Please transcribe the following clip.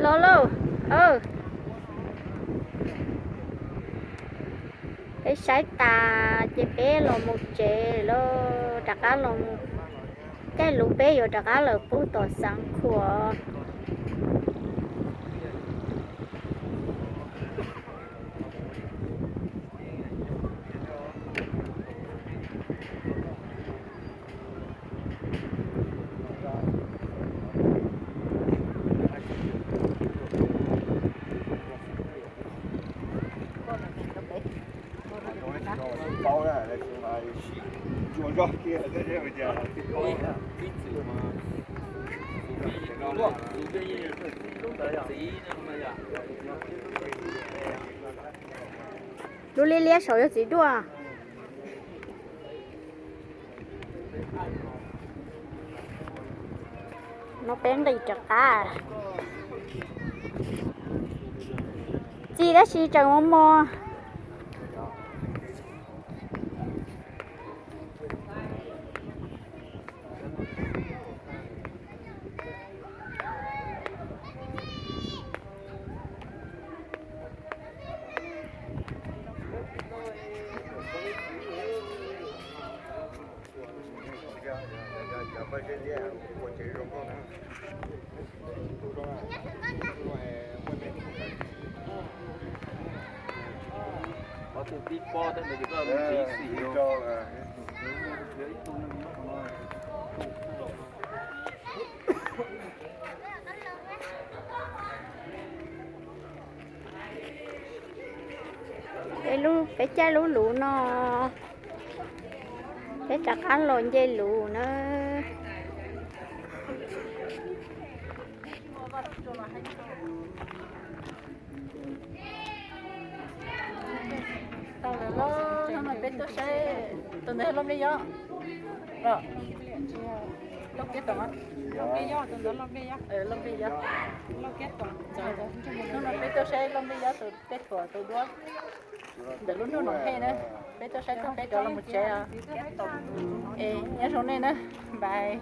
Los lauj, peb saib tas ces peb los mus tsev lauj, rov qab los mus caij lus peb yuav rov qab lawm pub tom Xeev Khuam. Lub liab liab saum yog txiv duaj. No peb nqis rov qab. Txiv tab sis tseem mos mos. Peb lub, peb caij lub luv no, peb rov qab los nce luv na. Tau lawm lauj, hnub no peb tuaj saib tus ntawd yog lauj npliaj yob. Lauj kiab tom, lauj npliaj yob, tus ntawd lauj npliaj yob, lauj npliaj yob. Hnub no peb tuaj saib lauj npliaj yob tus peb thuam tus duab ntawm lub ntuj no he na. Peb tuaj saib tag peb rov los mus tsev. Es nyob zoo nej na, bye.